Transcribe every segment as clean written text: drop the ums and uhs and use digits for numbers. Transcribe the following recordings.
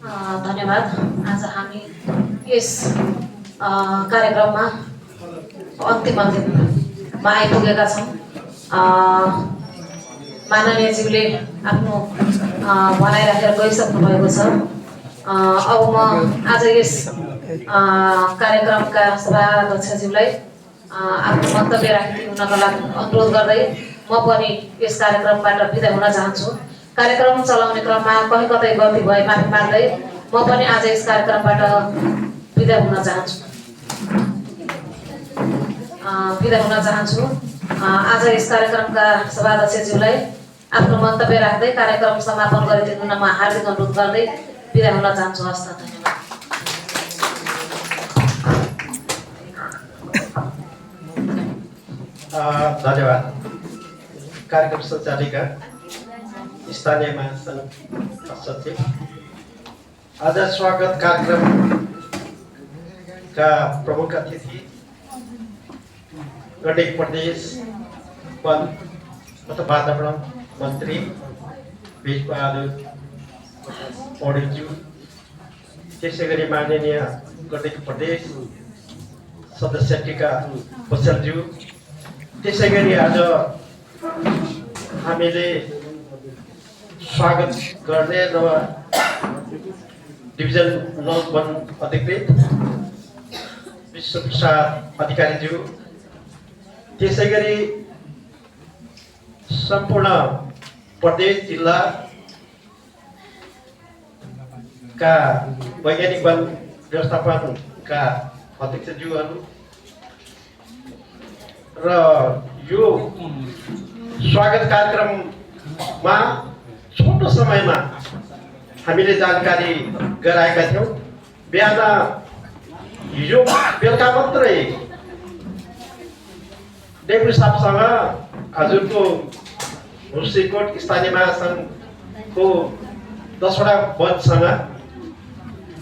धन्यवाद। आज हामी यस कार्यक्रममा अन्तिम अन्तिममा आइपुगेका छौँ। माननीयज्यूले आफ्नो भनाइ राखेर गइसक्नु भएको छ। अब म आज यस कार्यक्रमका सभाध्यक्षज्यूलाई आफ्नो मन्तव्य राखिदिनुका लागि अनुरोध गर्दै म पनि यस कार्यक्रमबाट बिदा हुन चाहन्छु। कार्यक्रम चलाउने क्रममा कहीँ कतै गल्ती भए माफी माग्दै म पनि आज यस कार्यक्रमबाट बिदा हुन चाहन्छु। आज यस कार्यक्रमका सभाध्यक्षज्यूलाई आफ्नो मन्तव्य राख्दै कार्यक्रम समापन गरिदिनु म हार्दिक अनुरोध गर्दै बिदा हुन चाहन्छु। हस्त धन्यवाद। धन्यवाद। कार्यक्रम सञ्चालिका स्थानीय महासंघ सचिव, आज स्वागत कार्यक्रमका प्रमुख अतिथि गण्डकी प्रदेश वन तथा वातावरण मन्त्री वीरबहादुर पौडेलज्यू, त्यसै गरी माननीय गण्डकी प्रदेश सदस्य टीका बस्यालज्यू, त्यसै गरी आज हामीले स्वागत गर्ने र डिभिजन 9 वन अधिकृत विश्वप्रसाद अधिकारीज्यू, त्यसै गरी सम्पूर्ण प्रदेश जिल्लाका वैज्ञानिक वन व्यवस्थापनका अध्यक्षज्यूहरू र यो स्वागत कार्यक्रममा छोटो समयमा हामीले जानकारी गराएका थियौँ। बिहान हिजो बेलुका मात्रै डेपुटी साहबसँग हजुरको हुर्सीकोट स्थानीय महासङ्घको 10वटा वनसँग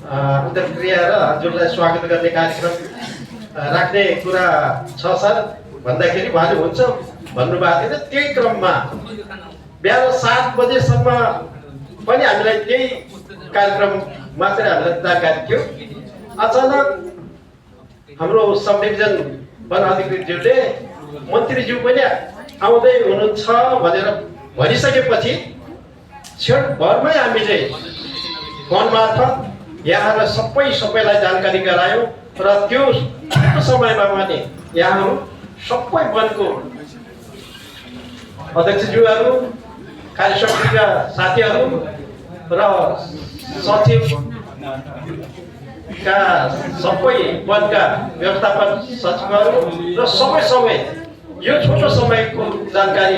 अन्तर्क्रिया र हजुरलाई स्वागत गर्ने कार्यक्रम राख्ने कुरा छ सर भन्दाखेरि उहाँले हुन्छ भन्नुभएको थियो। त्यही क्रममा बिहान 7 बजेसम्म पनि हामीलाई त्यही कार्यक्रममा चाहिँ हामीलाई जानकारी थियो। अचानक हाम्रो सब डिभिजन वन अधिकृतज्यूले मन्त्रीज्यू पनि आउँदै हुनुहुन्छ भनेर भनिसकेपछि क्षणभरमै हामीले फोन मार्फत यहाँलाई सबैलाई जानकारी गरायौँ र त्यो समयमा पनि यहाँहरू सबै वनको अध्यक्षज्यूहरू, कार्य समितिका साथीहरू र सचिवका सबै वनका व्यवस्थापन सचिवहरू र सबै यो छोटो समयको जानकारी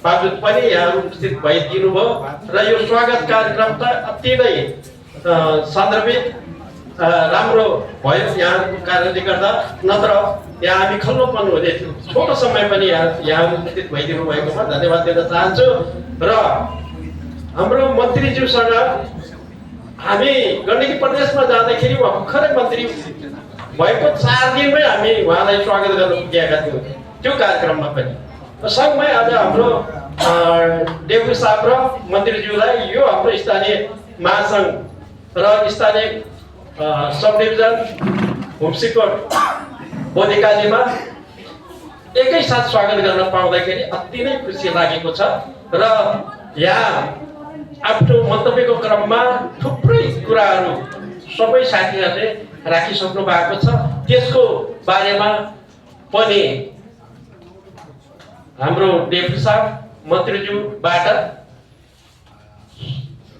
बावजुद पनि यहाँहरू उपस्थित भइदिनु भयो र यो स्वागत कार्यक्रम त अति नै सन्दर्भित राम्रो भयो यहाँहरूको कारणले गर्दा, नत्र यहाँ हामी खल्लो पर्नु हुने थियो। छोटो समय पनि यहाँ उपस्थित भइदिनु भएकोमा धन्यवाद दिन चाहन्छु। र हाम्रो मन्त्रीज्यूसँग हामी गण्डकी प्रदेशमा जाँदाखेरि भर्खरै मन्त्री भएको 4 दिनमै हामी उहाँलाई स्वागत गर्न पुगेका थियौँ त्यो कार्यक्रममा पनि। सँगमै आज हाम्रो डेपुटी साहब र मन्त्रीज्यूलाई यो हाम्रो स्थानीय महासङ्घ र स्थानीय सब डिभिजन हुम्सीकोट बोधिकालीमा एकैसाथ स्वागत गर्न पाउँदाखेरि अति नै खुसी लागेको छ। र यहाँ आफ्नो मन्तव्यको क्रममा थुप्रै कुराहरू सबै साथीहरूले राखिसक्नु भएको छ। त्यसको बारेमा पनि हाम्रो डेपुटी साहब मन्त्रीज्यूबाट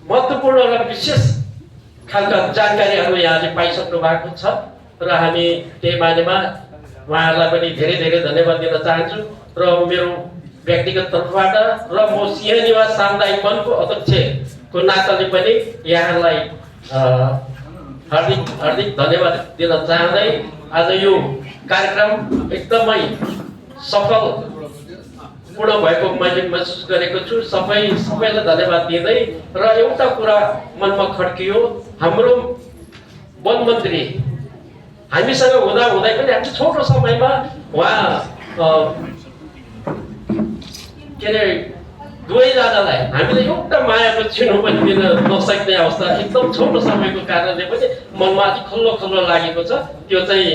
महत्त्वपूर्ण र विशेष खालका जानकारीहरू यहाँले पाइसक्नु भएको छ र हामी त्यही बारेमा उहाँहरूलाई पनि धेरै धेरै धन्यवाद दिन चाहन्छु। र मेरो व्यक्तिगत तर्फबाट र म सिंह निवास सामुदायिक वनको अध्यक्षको नाताले पनि यहाँलाई हार्दिक धन्यवाद दिन चाहँदै आज यो कार्यक्रम एकदमै सफल पूर्ण भएको मैले महसुस गरेको छु। सबैलाई धन्यवाद दिँदै र एउटा कुरा मनमा खड्कियो, हाम्रो वन मन्त्री हामीसँग हुँदा हुँदै पनि हामी छोटो समयमा उहाँ के अरे दुवैजनालाई हामीले एउटा मायाको छिनो पनि दिन नसक्ने अवस्था एकदम छोटो समयको कारणले पनि मनमा अलिक खल्लो खल्लो लागेको छ। त्यो चाहिँ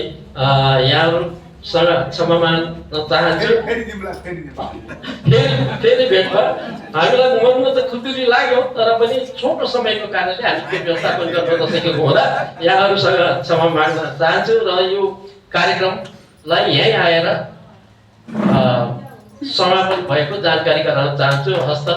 यहाँहरूसँग क्षमा माग्न चाहन्छु। फेरि भेट भयो। हामीलाई मनमा त खुल्दुली लाग्यो, तर पनि छोटो समयको कारणले हामी त्यो व्यवस्थापन गर्न नसकेको हुँदा यहाँहरूसँग क्षमा माग्न चाहन्छु र यो कार्यक्रमलाई यहीँ आएर समापन भएको जानकारी गराउन चाहन्छु। हस्त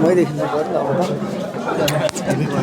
मैदेखि